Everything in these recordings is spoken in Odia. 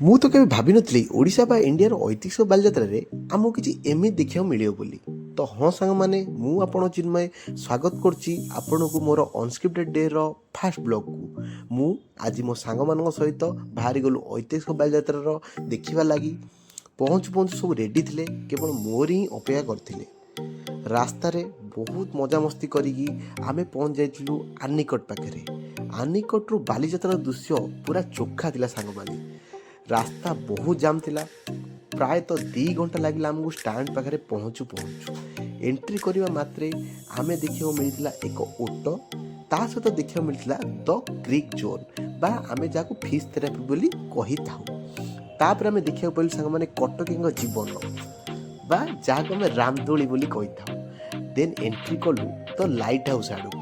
ମୁଁ ତ କେବେ ଭାବିନଥିଲି ଓଡ଼ିଶା ବା ଇଣ୍ଡିଆର ଐତିହାସିକ ବାଲିଯାତ୍ରାରେ ଆମକୁ କିଛି ଏମିତି ଦେଖିବାକୁ ମିଳିବ ବୋଲି। ତ ହଁ ସାଙ୍ଗମାନେ, ମୁଁ ଆପଣ ଚିନ୍ମୟ, ସ୍ୱାଗତ କରୁଛି ଆପଣଙ୍କୁ ମୋର ଅନସ୍କ୍ରିପ୍ଟେଡ୍ ଡେର ଫାଷ୍ଟ ବ୍ଲଗ୍କୁ। ମୁଁ ଆଜି ମୋ ସାଙ୍ଗମାନଙ୍କ ସହିତ ବାହାରି ଗଲୁ ଐତିହାସିକ ବାଲିଯାତ୍ରାର ଦେଖିବା ଲାଗି। ପହଞ୍ଚୁ ପହଞ୍ଚୁ ସବୁ ରେଡ଼ି ଥିଲେ, କେବଳ ମୋରି ହିଁ ଅପେକ୍ଷା କରିଥିଲେ। ରାସ୍ତାରେ ବହୁତ ମଜାମସ୍ତି କରିକି ଆମେ ପହଞ୍ଚି ଯାଇଥିଲୁ ଆନିକଟ ପାଖରେ। ଆନିକଟରୁ ବାଲିଯାତ୍ରାର ଦୃଶ୍ୟ ପୁରା ଚୋଖା ଥିଲା ସାଙ୍ଗମାନେ। ରାସ୍ତା ବହୁତ ଜାମ୍ ଥିଲା। ପ୍ରାୟତଃ 2 ଘଣ୍ଟା ଲାଗିଲା ଆମକୁ ଷ୍ଟାଣ୍ଡ ପାଖରେ ପହଞ୍ଚୁ ପହଞ୍ଚୁ। ଏଣ୍ଟ୍ରି କରିବା ମାତ୍ରେ ଆମେ ଦେଖିବାକୁ ମିଳିଥିଲା ଏକ ଓଟ, ତା ସହିତ ଦେଖିବାକୁ ମିଳିଥିଲା ଦ କ୍ରିକ୍ ଜୋନ୍ ବା ଆମେ ଯାହାକୁ ଫିସ୍ ଥେରାପି ବୋଲି କହିଥାଉ। ତାପରେ ଆମେ ଦେଖିବାକୁ ପାଇଲୁ ସାଙ୍ଗମାନେ, କଟକୀଙ୍କ ଜୀବନ ବା ଯାହାକୁ ଆମେ ରାମଦୋଳି ବୋଲି କହିଥାଉ। ଦେନ୍ ଏଣ୍ଟ୍ରି କଲୁ ତ ଲାଇଟ୍ ହାଉସ୍ ଆଡ଼କୁ।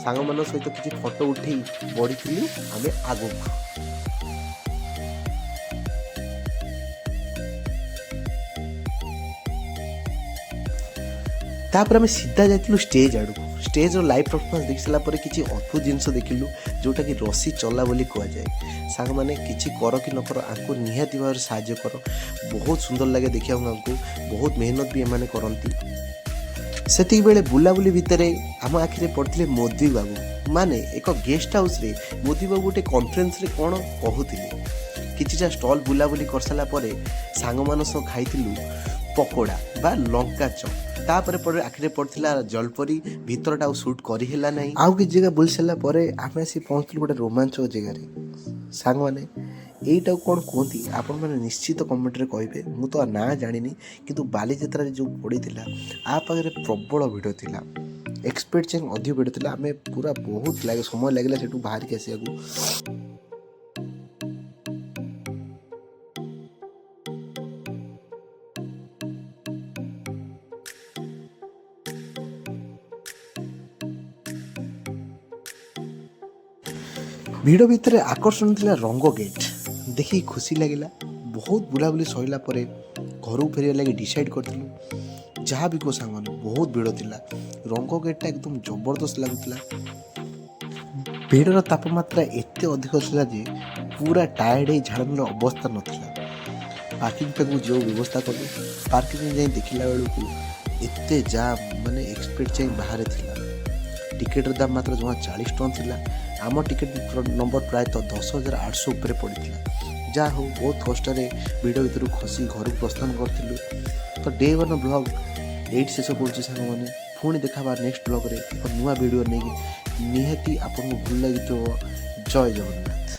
ସାଙ୍ଗମାନଙ୍କ ସହିତ କିଛି ଫଟୋ ଉଠେଇ ବଢ଼ିଥିଲୁ ଆମେ ଆଗକୁ। ତାପରେ ଆମେ ସିଧା ଯାଇଥିଲୁ ଷ୍ଟେଜ୍ ଆଡ଼କୁ। ଷ୍ଟେଜ୍ର ଲାଇଭ୍ ପରଫର୍ମାନ୍ସ ଦେଖି ସାରିଲା ପରେ କିଛି ଅଦ୍ଭୁତ ଜିନିଷ ଦେଖିଲୁ, ଯେଉଁଟାକି ରସି ଚଲା ବୋଲି କୁହାଯାଏ। ସାଙ୍ଗମାନେ, କିଛି କର କି ନ କର, ଆଙ୍କୁ ନିହାତି ଭାବରେ ସାହାଯ୍ୟ କର। ବହୁତ ସୁନ୍ଦର ଲାଗେ ଦେଖିବାକୁ ଆଙ୍କୁ। ବହୁତ ମେହନତ ବି ଏମାନେ କରନ୍ତି। ସେତିକି ବେଳେ ବୁଲାବୁଲି ଭିତରେ ଆମ ଆଖିରେ ପଡ଼ିଥିଲେ ମୋଦି ବାବୁ। ମାନେ ଏକ ଗେଷ୍ଟ ହାଉସ୍ରେ ମୋଦି ବାବୁ ଗୋଟେ କନଫରେନ୍ସରେ କ'ଣ କହୁଥିଲେ। କିଛିଟା ଷ୍ଟଲ୍ ବୁଲାବୁଲି କରିସାରିଲା ପରେ ସାଙ୍ଗମାନଙ୍କ ସହ ଖାଇଥିଲୁ ପକୋଡ଼ା ବା ଲଙ୍କା ଚପ୍। ତାପରେ ପରେ ଆଖିରେ ପଡ଼ିଥିଲା ଜଲପରି। ଭିତରଟା ଆଉ ସୁଟ୍ କରିହେଲା ନାହିଁ। ଆଉ କିଛି ଜାଗା ବୁଲି ସାରିଲା ପରେ ଆମେ ଆସି ପହଞ୍ଚିଲୁ ଗୋଟେ ରୋମାଞ୍ଚକ ଜାଗାରେ। ସାଙ୍ଗମାନେ, ଏଇଟାକୁ କ'ଣ କୁହନ୍ତି, ଆପଣମାନେ ନିଶ୍ଚିତ କମେଣ୍ଟରେ କହିବେ। ମୁଁ ତ ନାଁ ଜାଣିନି, କିନ୍ତୁ ବାଲିଯାତ୍ରାରେ ଯେଉଁ ପଡ଼ିଥିଲା, ଆ ପାଖରେ ପ୍ରବଳ ଭିଡ଼ ଥିଲା। ଏକ୍ସପେକ୍ଟ ଚାହିଁ ଅଧିକ ଭିଡ଼ ଥିଲା। ଆମେ ପୁରା ବହୁତ ଲାଗେ ସମୟ ଲାଗିଲା ସେଠୁ ବାହାରିକି ଆସିବାକୁ। ଭିଡ଼ ଭିତରେ ଆକର୍ଷଣ ଥିଲା ରଙ୍ଗ ଗେଟ୍। ଦେଖିକି ଖୁସି ଲାଗିଲା ବହୁତ। ବୁଲାବୁଲି ସରିଲା ପରେ ଘରକୁ ଫେରିବା ଲାଗି ଡିସାଇଡ଼୍ କରିଥିଲୁ। ଯାହା ବି କୁହ ସାଙ୍ଗମାନେ, ବହୁତ ଭିଡ଼ ଥିଲା। ରଙ୍ଗ ଗେଟ୍ଟା ଏକଦମ ଜବରଦସ୍ତ ଲାଗୁଥିଲା। ଭିଡ଼ର ତାପମାତ୍ରା ଏତେ ଅଧିକ ଥିଲା ଯେ ପୁରା ଟାୟାର୍ଡ଼ ହେଇ ଝାଳନାଳ ଅବସ୍ଥା ନଥିଲା। ପାର୍କିଂ ପାଖକୁ ଯେଉଁ ବ୍ୟବସ୍ଥା କଲୁ, ପାର୍କିଂ ଯାଇ ଦେଖିଲା ବେଳକୁ ଏତେ ଜାମ୍, ମାନେ ଏକ୍ସପେକ୍ଟ ଯାଇ ବାହାରେ ଥିଲା। ଟିକେଟ୍ର ଦାମ ମାତ୍ର ଜମା 40 ଟଙ୍କା ଥିଲା। ଆମ ଟିକେଟ୍ ନମ୍ବର ପ୍ରାୟତଃ 10,800 ଉପରେ ପଡ଼ିଥିଲା। ଯାହା ହଉ, ବହୁତ କଷ୍ଟରେ ଭିଡ଼ ଭିତରୁ ଖସି ଘରକୁ ପ୍ରସ୍ଥାନ କରିଥିଲୁ। ତ ଡେ ୱାନ୍ ବ୍ଲଗ୍ ଏଇଠି ଶେଷ କରୁଛି ସାଙ୍ଗମାନେ। ପୁଣି ଦେଖା ହେବା ନେକ୍ସଟ ବ୍ଲଗ୍ରେ ଏକ ନୂଆ ଭିଡ଼ିଓ ନେଇକି। ନିହାତି ଆପଣଙ୍କୁ ଭଲ ଲାଗିଥିବ। ଜୟ ଜଗନ୍ନାଥ।